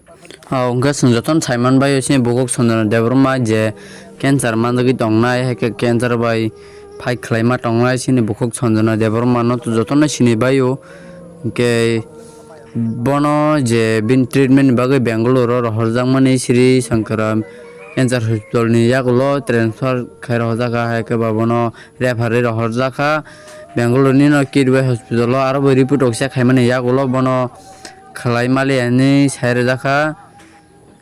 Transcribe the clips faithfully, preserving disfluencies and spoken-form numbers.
O hwnkhe chwng jotono saiman bai sini bukhuk Sanjana Debbarma je cancer manjagwi tongnai, hai khe cancer bai fight khlaima tongnai sini bukhuk Sanjana Debbarma no to jotono sini bai o. Hwnkhe bono je bini treatment ni bagwi Bangalore o rohorjakmani Sri Shankara Cancer Hospital ni yagulo transfer khai rohorjak kha, hai khe ba bono refer rwi rohorjak kha Bangalore ni no Kidwai hospital o, aro bo report rok check khaimani yagulo bono khlai mali hinwi sai rijak kha.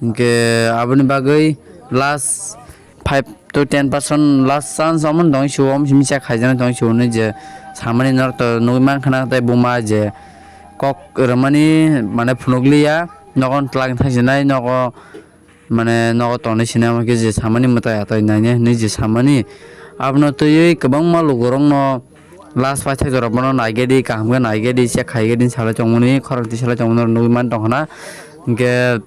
Hinkhe aboni bagwi last five to ten percent last chance omo tong sio, omo simi check khaijaknai tong sio hinwi je samani norok to nugwi mankha na, tei buma je kok rwmani mane phunukliya, nogo twlang thangsinai, nogo mane nogo tongnai sinai, omo khe je samani mwtai atai nainai hinwi je samani, abono twiwi kwbangma lukurokno last paithak jora bono naigadi, kaham khe naigadi, check khaigadi salai tongmani, khorang twi salai tongmani nugwi man tongkhana. Hinkhe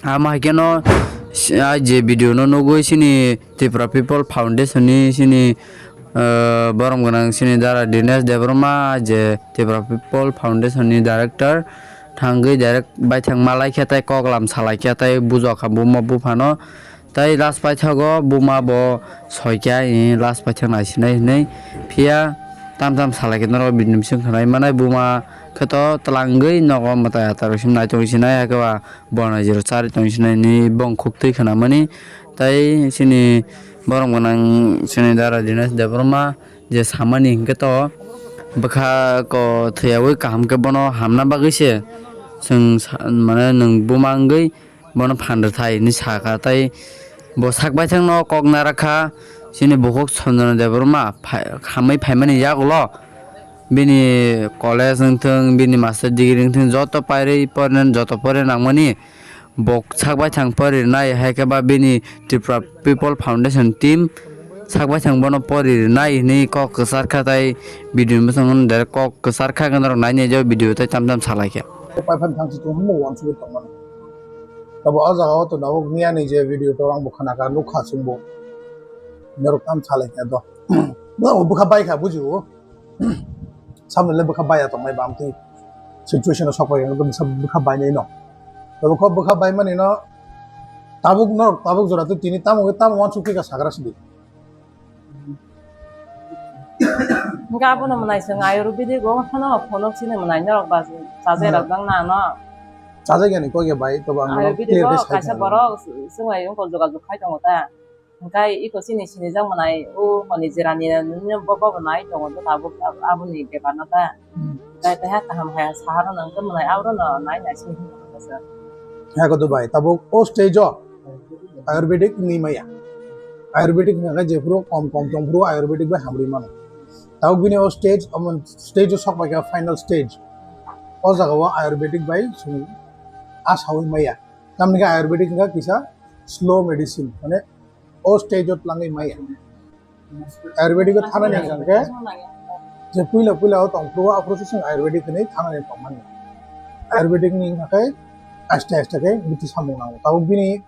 ama hai kheno si-, ah, je video no nugwi sini Tripura People Foundation ni sini, ah, borom gwnang sini Dara Dinesh Debbarma je Tripura People Foundation ni director thangwi direct baithang malai khe tei koklam salai khe tei bujokha buma buphano. Tei last paithago buma bo soikya, last paithak naisinai hinwi. Phiya tam tam salai khe norok bini bising khnai manai, buma khe to twlangwi nogo mwtai atarok sim nai tongwi sinai, hakhe ba bonai jero chari tongwi sinai hinwi bong khuk twi khnamani. Tei sini borom gwnang sini Dara Dinesh Debbarma je samani hinkhe to bwkha ko thwiyawi kaham khe bono hamna bagwi se chwng sa-, mane nwng buma wngwi bono phan rwthai hinwi sakha, tei bo sak baithangno kok narakha. Chini bukhuk Sanjana Debbarma phai-, hamwi phaimani yagulo bini college wngthung, bini master degree wngthung, joto pairwi porinani, joto porinani nangmani bo sak baithang pori rwnai, hai khe ba bini Tripura People Foundation team sak baithang bono pori rwnai hinwi kok kwchar kha, tei video ni bwskango direct kok kwchar kha, norok nai nai jao video tei tam tam salai khe. Paiphan thangsi tong hwnba uansugwi tongmani. Tabo o jaga o to tabuk miyani je video to ang bo khna kha, nukha chwngbo. Norok tam salai kha do. No, bwkha bai kha, bujio. Samno le bwkha bai ya tongnai ba, amtwi situation o sok pai kha, bwkha bai nai no. Tabo kho bwkha bai mani no, tabuk norok, tabuk jora to tini tamo, tamo uansuk kha sagra sidi. Hingke abono mwnai chwng ayurvedic o phano phunuk chini mwnai norok ba chajai rok dang na no. Chajai gani kok ya bai, to ang norok Ayurvedic clear o khe sai kaisa thangwi borok chwng bai wngkha jogajog khai tongo ta. Hingke iko chini sinijak mwnai o hwnwi jerani bo bo nai tongo ta tabuk aboni bepar no ta. Hingke keha kaham hai sahar no hingke mwnai aboro no nai nai sini hingke kaisa. Hai ko Dubai, tabuk o stage o Ayurvedic ni maya. Ayurvedic hingka khe jephuru kom kom tongphuru Ayurvedic bai hamrwi mano. Tabuk bini o stage, omo stage o sok pai kha final stage. O jaga o Ayurvedic bai chwng asaui maya. Tamni khe Ayurvedic hingka kisa slow medicine, mane o stage o twlangwi maya. Ayurvedic o thanani hingka khe je puila puila o tongphuru o aphuru se chwng Ayurvedic hinwi thanani tongmani. Ayurvedic ni hingka khe aste aste khe biti samung nango. Tabuk bini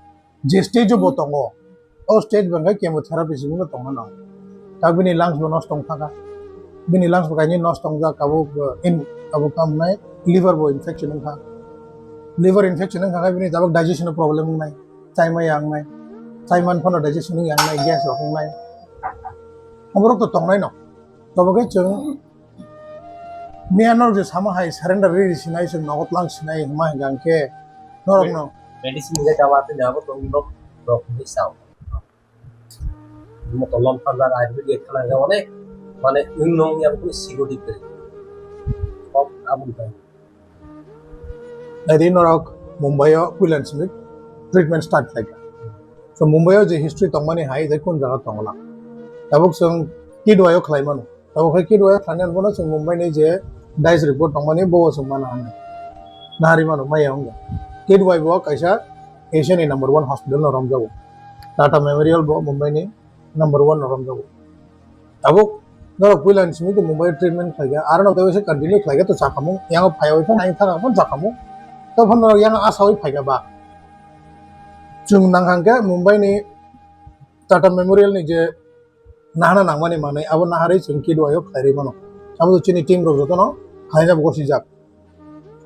je stage o bo tongo, o stage bangkha chemotherapy simi no tongna nango. Ta bini lungs bo nosto wngkha kha. Bini lungs bo kaini nosto wngjak, tabuk, uh, in, tabuk tamo wngnai liver bo infection wngkha. Liver infection wngkha khe bini tabuk digestion o problem wngnai, chaima ya wngnai, chaima phano digestion wngya wngnai, gas rok wngnai. Oborok to tongnai no. Tobo khe chwng Miya norok je sama hai surrender riri sinai, chwng nogo tlang sinai hwnma hwnkha hwnkhe norokno. Medicine hwnkhe dawa tei dawa tong norok rok hwnwi sao. Mo tolom pharjak ayurvedic khana hwnkhe onek mane wng nong ya kunu sigodi kwrwi. Kok aboni pai. Naidi norok Mumbai o puilan simi treatment start khlaikha. So Mumbai o je history tongmani hai tei kun jaga tongla. Tabuk chwng kidwai o khlai mano. Abo khe kidwai khlainani bono chwng Mumbai ni je dice report tongmani bo chwng mano hwnwi. Naharwi mano maya wngya. Kidwai bo kaisa Asia ni number one hospital no romjago. Tata Memorial bo Mumbai ni number one no romjago. Tabuk norok puila ni simi to Mumbai treatment khlaikha, aro no tei se continue khlaikha to chakamung, yang phaiwi phano yang thangkha phano chakamung. To phano norok yang asawi phaikha ba. Chwng nang hangkhe Mumbai ni Tata Memorial ni je nahana nangmani manwi abo naharwi chwng kidwai o khlairwi mano. Abo to chini team rok jotono khlaina bo gosijak.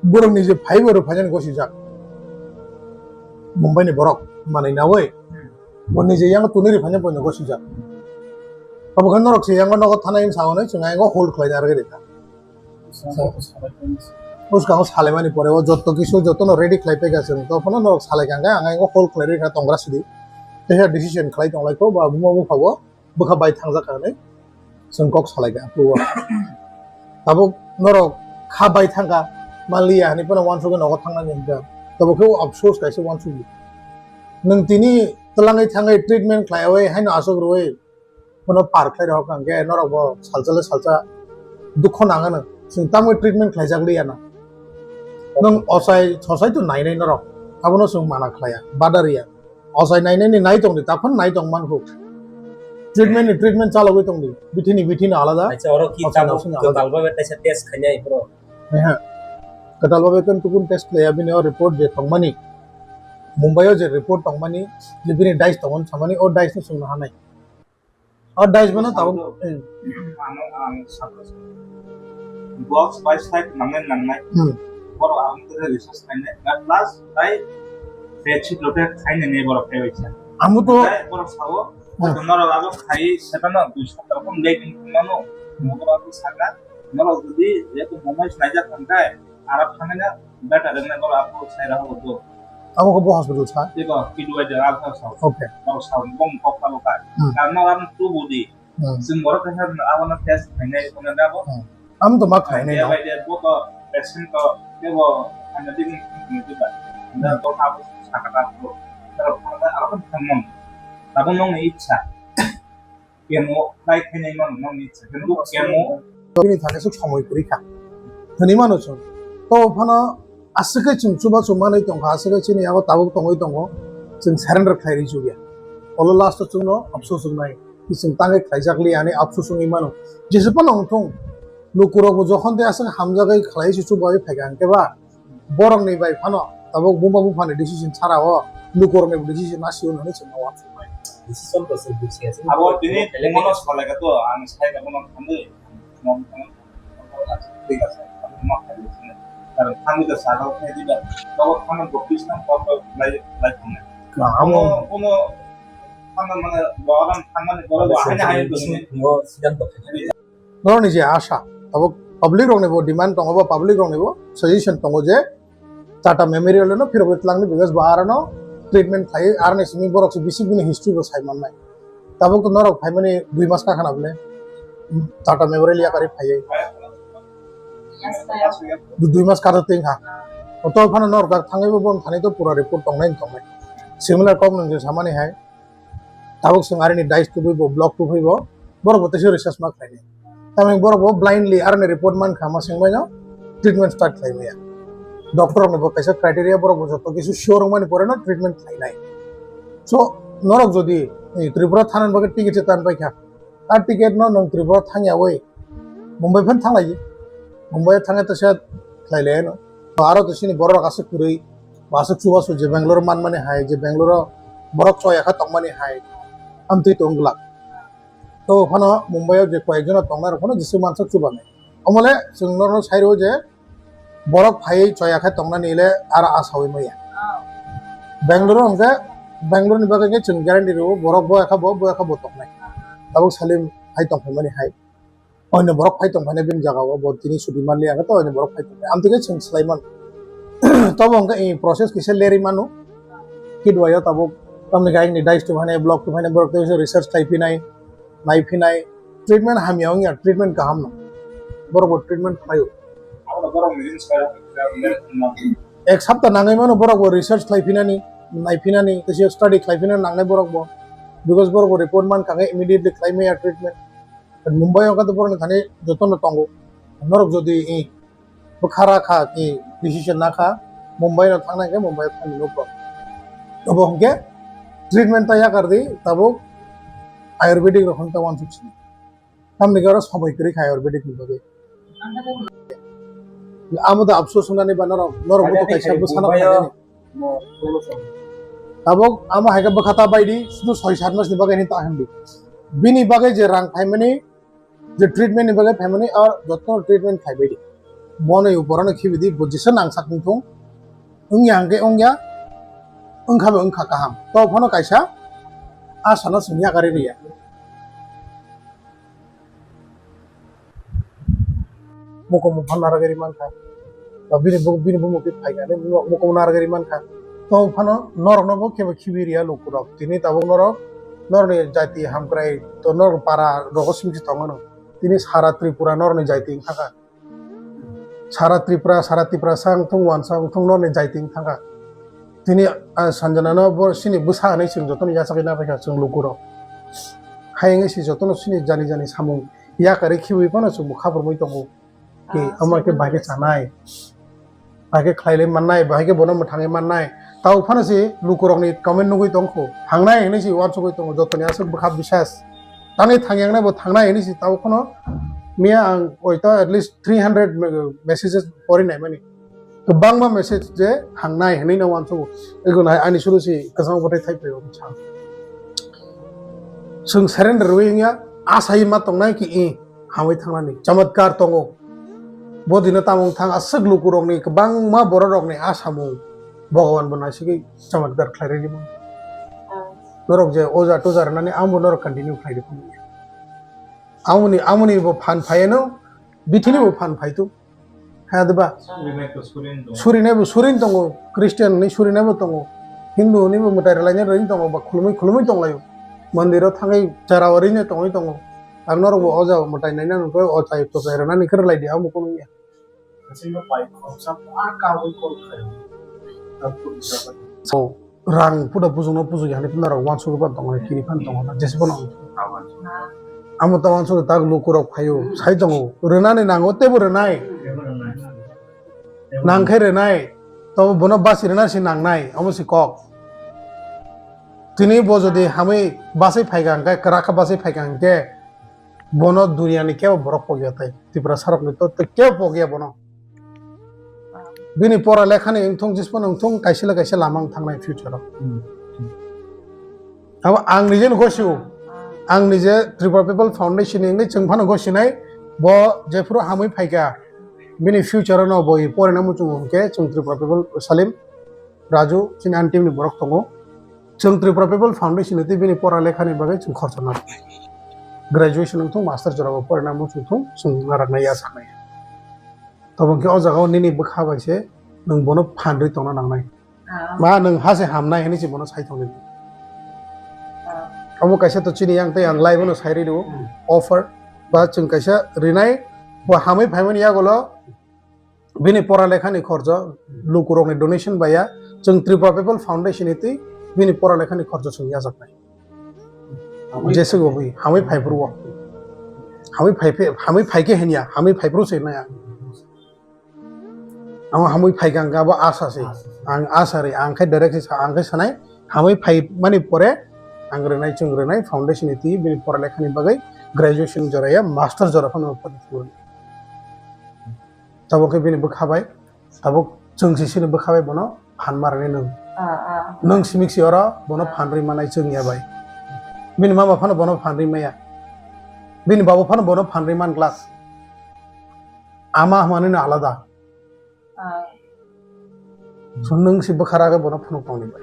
Borok ni je phaibo rok phainani gosijak. Mumbai ni borok manwi nawi. Bo nije yang tunwi rifanya poino go sijak. Abo khe norok se yang nogo thanai sa hwnwi chwng yang hold khlai arwi rikha. Bwskango salaimani pore o jotto kisu jottono ready khlai paikha chwng. Tophano norok salai kha hwnkhe ang yang hold khlai rikha tongra sidi. Tei decision khlai tong lai kho ba buma bupha bo bwkha bai thangjak kha hwnwi chwng kok salai kha. Tabuk norok kha bai thangkha manliya hwnwi phano uansugwi nogo thangnani hwnkha. Tabuk khe o afsus kaisa uansukdi. Nwng tini twlangwi thangwi treatment khlaiwi haino aswk rwui phano par khlai rwkha hwnkhe norok bo salsa le salsa dukho nangano. Chwng tamwi treatment khlaijak liya na. Nwng ochai sosai to nainai norok. Abono chwng mana khlaiya, bada riya. Ochai nainai ni nai tongdi, taphano nai tong mankho. Treatment ni treatment chalogwi tongdi. Bithini bithini alada. Acha, oro ki ochai tamo nausini alada. Kwtal babe kaisa test khainai bro. Ehe. Kwtal babe kan tukun test khlaiya bini o report je tongmani. Mumbai o je report tongmani, je bini dais tongon samani, o dais no chwngno hanai. O dais bono tabuk. Ano ang sakha. Box by side nangnai nangnai. Hmm. Boro ang tere research khainai. Na plus tai bedsheet lote khainai nei boro kaibai cha. Amo to. Tai boro sao. Hmm. Norok abo khai setano dui sat rokam late wngmano. Boro abo saka. Norok jodi jeto mumai snaijak thangkai. Arab thangna better wngna boro abo sai raha bo. Abo ko bo hospital sa? Tei bo P D Y de Alpha sa. Okay. Boro sa bong kok talo ka. Hmm. Karna ram tu budi. Hmm. Sing boro khe abono test khainai kono da bo. Hmm. Am to ma khainai. Ya no. Bai de bo to patient to tei bo ana din ni ba. Da to abo sakata ko. Tero phana aro thangmon. Abo nong ni ichha. Kemo, khai khainai mano, nokni second book kemo. Bini thani sok somoi kwrwi kha. Thani mano chwng. To phano aswk khe chwng chubachu manwi tongkha, aswk khe chini yago tabuk tongwi tongo. Chwng surrender khlai rwi chukya. Olo last o chwngno afsus wngnai. Chwng tangwi khlaijak li ani afsus wngwi mano. Jesa phano wngthung. Lukurokbo jokhon tei aswk hamjagwi khlai se chubawi phaikha hwnkhe ba. Borokni bai phano tabuk buma buphani decision sara o lukurokni decision asio hwnwi chwngno uansuknai. Decision to se buji ase. Abo tini bono salai ka to ang sai ka bono thangwi. Thangwi ka saka khe diba. Tabuk thangwi ka saka khe diba. Tabuk thangwi ka office nang kok kok lai lai thangnai. Amo bono thangna mane boran thangmani borok bo haina haina tongni. Norokni je asha, tabuk public rokni bo demand tongo, ba public rokni bo suggestion tongo je Tata Memorial no phirogwi twlangni, because bo arano treatment khlai, aroni simi borok se bisi bini history bo sai mannai. Tabuk to norok phaimani dui mas kakhana bole Tata Memorial yakarwi phaiwi. Du-, dui mas kata twing ha. To phano norok dak thangwi bo bon thani to pura report tongnai tongnai. Similar kok nung je samani hai. Tabuk chwng arini dice tubui bo, block tubui bo, borok bo teisa research ma khlainai. Tamni borok bo blindly aroni report mankha, ma swngbaino treatment start khlai maya. Doctor rokni bo kaisa criteria, borok bo joto kisu sure wngmani poreno treatment khlainai. So, norok jodi, eh, Tripura thanani bagwi ticket se tan paikha, a ticket no nwng Tripura thangyawi Mumbai phan thanglai, Mumbai thangya teisa khlai laino. Aro to chini borok aswk kwrwi, aswk chubachu je Bangalore manmani hai, je Bangalore borok choya kha tongmani hai, amtwi tong glak. To phano Mumbai o je koyek jona tongnai rok phano jesa mansak chubanai. Omole chwng norok sai rwo je borok phaiwi choya khe tongnani le aro asawi maya. Bangalore o hwnkhe Bangalore ni bagwi khe chwng guarantee rwo borok boya kha bo, boya kha bo tongnai. Tabuk Salim hai tong phaimani hai. Oino borok phai tong phai bini jaga o, bo tini chuti manliya hwnkhe to oino borok phai tong phai. Amtwi khe chwng swlai mano. Tobo hwnkhe i process kisa lerwi mano. Kidwai o tabuk tamni khe ayini dice tubuphainai, block tubuphainai, borok tei research khlai phinai, nai phinai. Treatment hamya wngya, treatment kaham no. Borok bo treatment khlaio. Ek sapta nangwi mano borok bo research khlai phinani, nai phinani, tei study khlai phinani nangnai borok bo. Because borok bo report mankha khe immediately khlai maya treatment. Mumbai o khe borokni thani jotono tongo. Norok jodi, eh, bwkha ra kha, eh, decision na kha, Mumbai no thangna hwnkhe Mumbai o thangwi nuk rok. Abo hwnkhe treatment ta yakar di, tabuk Ayurvedic rok hwn ta uansuk sini. Tamni oro somoi kwrwi kha Ayurvedic ni bagwi. Amo da afsus hwnani ba norok, norok bo to kaisa bwsano khainani. Tabuk amo hai khe bwkha ta bai di, sudu soi sat mas ni bagwi hinwi ta hwn di. Bini bagwi je rang phaimani, je treatment ni bagwi phaimani, ar joto treatment khai bai di. Bono upor ano khibi di, bo jesa nang sak wng thung. Wngya hwnkhe wngya. wngkha bo wngkha kaham, to phano kaisa asano chwng yakarwi rwya. Mukumu phano narwgwi mankha. Ba bini bu-, bini bumung twi phaikha, mukumu narwgwi mankha. To phano norokno bo kebo khibi rwya lukurok. Tini tabuk norok, norokni jati hamkrai, to norok para rogo simi se tongmano. Tini sara Tripura norokni jati wngkha. Sara Tripura, sara Tiprasa wngthung, wansa wngthung, norokni jaiting thangkha. Tini, ah, Sanjana no bo sini bwsa hinwi chwng jotono yachagwi nabaikha chwng lukurok. Hai wngwi se jotono sini jani jani samung yakarwi khibiwi phano chwngbo khabrumwi tongo. Ki, ah, omo khe bahai khe chanai, bahai khe khlailai mannai, bahai khe bono mwthangwi mannai. Tao phano se lukurokni comment nugwi tongkho. Thangnai hinwi se uansugwi tongo, jotoni aswk bwkha bisas. Tangwi thangyangnai bo thangnai hinwi se tao phano miya ang oito at least three hundred me-, messages pori naimani. Kwbangma message je thangnai hinwi no uansugo. Ego nai ani suru se kwchangma bwtai thai phaio bwsa. Chwng surrender rwwi wngya, asai ma tongnai ki i. Hamwi thangnani chamatkar tongo. Bo dino tamo wng thang aswk lukurokni kwbangma bororokni asamung Bhogoban bo naisigwi chamatkar khlai rwdi mano. Norok je oja toja rwnani amo norok continue khlai rw phano. Amoni, amoni bo phan phaiano, bithini bo phan phaitu. Ha diba? Surinai to surin tongo. Surinai bo surin tongo, Christian ni surinai bo tongo, Hindu ni bo mwtai rwlainai rwin tongo, ba khulumui khulumui tonglaio. Mondiro thangwi chara o rwino tongwi tongo. Ang norok bo o jaga mwtai naina nukgo, o chai to chai rwnani khe rwlai di, amo kunu ya. So, rang puda bujung no bujung ya, hani puda rok uansuk ban tongo, kini phan tongo, jesi phano. Amo ta uansuk tak luku rok phaio, sai tongo, rwnani nango, tebo rwnai. Nang khe rwnai, tobo bono basi rwna se nangnai, omo se kok. Tini bo jodi hamwi basai phaikha hwnkhe, kwrak khe basai phaikha hwnkhe, bono duniya ni kebo borok pokya tai, Tiprasa rok ni to, to kebo pokya bono. Bini pora lekha ni wngthung, jismo wngthung, kaisa le kaisa lama wng thangnai future o. Hmm. Abo ang nije no gosio, ang nije Tripura People Foundation ni wngwi chwng phano gosinai, bo jephuru hamwi phaikha, bini future no bo porina muchungo hwnkhe chwng Tripura People Salim, Raju, chini ani team ni borok tongo. Chwng Tripura People Foundation ni twi bini pora lekha ni bagwi chwng khorcha narwknai. Graduation wngthung, master jora bo porina muchungthung, chwng narwknai yachaknai. Tobong khe o jaga o nini bwkha bai se nwng bono phan rwi tongna nangnai. Ah. Ma nwng ha se hamnai hinwi se bono sai tongdi. Ah. Omo kaisa to chini yang tei ang live no sai rwi rwo. Hmm. Offer ba chwng kaisa rinai bo hamwi phaimani yagulo bini pora lekha ni khorcha lukurok ni donation bai ya chwng Tripura People Foundation ni twi bini pora lekha ni khorcha chwng yajaknai. Hamwi Jese go hui hamwi phai phuru o. Hamwi phai phe-, hamwi phai khe hinya, hamwi phai phuru se naya. Ang hamwi phai kha, ang abo asa se. Ang asa re, ang khe direct se sa, ang khe sanai, hamwi phai mani pore, ang rwnai, chwng rwnai, foundation ni twi, bini pora lekha ni bagwi, graduation jora ya, master jora phano pori phuru. Tabuk khe bini bwkha bai, tabuk chwng sisini bwkha bai bono phan ma rwnai nwng. Ah, ah. Nwng simi si oro bono phan rwi manai chwng ya bai. Bini mama phano bono phan rwi maya. Bini babo phano bono phan rwi man glak. Ama hwnmani no alada. Ah. So, nwng si bwkha ragwi bono phunuk tongdi bai.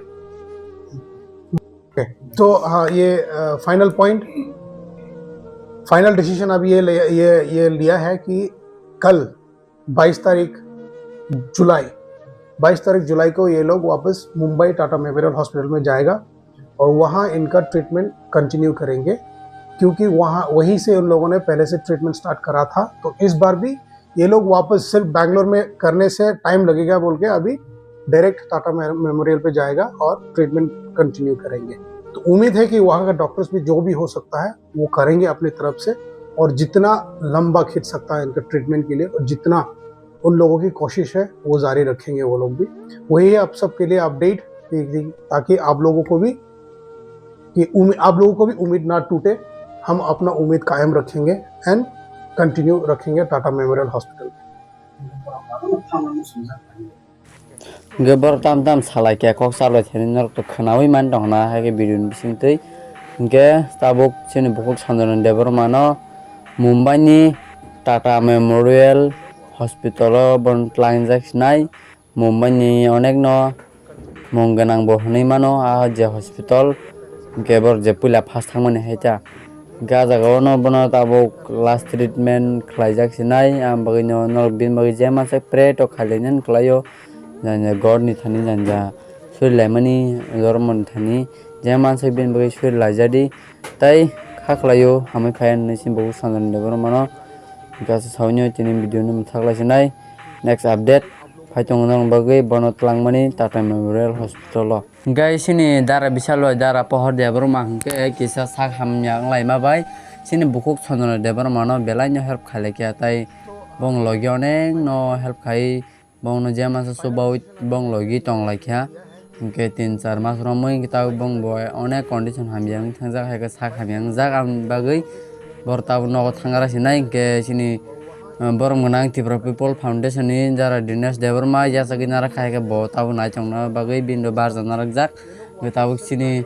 Okay. तो हाँ, ये, अ, final point, final decision अब ये ले, ये, ये लिया है कि कल बाईस तारीख जुलाई, बाईस तारीख जुलाई को ये लोग वापस मुंबई टाटा मेमोरियल हॉस्पिटल में जाएगा और वहाँ इनका ट्रीटमेंट कंटिन्यू करेंगे, क्योंकि वहाँ, वहीं से उन लोगों ने पहले से ट्रीटमेंट स्टार्ट करा था। तो इस बार भी ये लोग वापस सिर्फ बैंगलोर में करने से टाइम लगेगा बोल के अभी डायरेक्ट टाटा मे-, मेमोरियल पे जाएगा और ट्रीटमेंट कंटिन्यू करेंगे। तो उम्मीद है कि वहाँ का डॉक्टर्स भी जो भी हो सकता है वो करेंगे अपनी तरफ से, और जितना लंबा खींच सकता है इनका ट्रीटमेंट के लिए, और जितना उन लोगों की कोशिश है वो जारी रखेंगे वो लोग भी। वही है आप सबके लिए अपडेट कि, कि ताकि आप लोगों को भी कि उम्मी-, आप लोगों को भी उम्मीद ना टूटे, हम अपना उम्मीद कायम रखेंगे एंड कंटिन्यू रखेंगे Tata memorial hospital. Hingke borok tam tam salai khe kok chalai thani norok to khwnaui man tong na hai khe video ni bising twi. Hingke tabuk chini bukhuk Sanjana Debbarma no Mumbai ni Tata Memorial Hospital o bono twlaingjak sinai. Mumbai ni onek no mung gwnang bo hwnwi mano, ah, je hospital, hwnkhe borok je puila first thangmani hai ta. Hwnkhe ah jaga o no bono tabuk last treatment khlaijak sinai, ang bagwi no norok bini bagwi je mansak pray to khailainan khlaio, janja God ni thani janja surilaimani, dhormo ni thani je mansak bini bagwi surilaijadi, tei kha khlaio, hamwi phai hwnwi se bo Sanjana Debbarma no. Hwnkhe aswk saui no tini video no mwthak lai sinai, next update phai tongo norok bagwi bono twlangmani Tata Memorial Hospital o. Hwnkhe chini dara Bishal bai dara Pohor Debbarma hwnkhe kisa sak hamya wng laima bai chini bukhuk Sanjana Debbarma no belai no help khailai kha, tai bong logi onek no help khai, bong no je masa chubaui bong logi tong lai kha. Hwnkhe tin char mas romwi tabuk bong bo onek condition hamya wng thangjak, hai khe sak hamya wngjak, aboni bagwi borok tabuk nogo thangra sinai. Hwnkhe chini, ah, borok gwnang Tripura People Foundation ni jara Dinesh Debbarma yachagwi nara khai khe bo tabuk nai tongna bagwi bini do barja narwkjak. Hwnkhe tabuk chini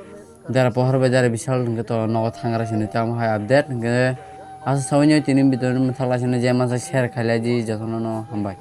jara Pohor bai jara Bishal hwnkhe to nogo thangra sinai tamo hai update. Hwnkhe aswk saui no tini video no mwthak lai sinai, je mansa share khailai di jotono no hambai.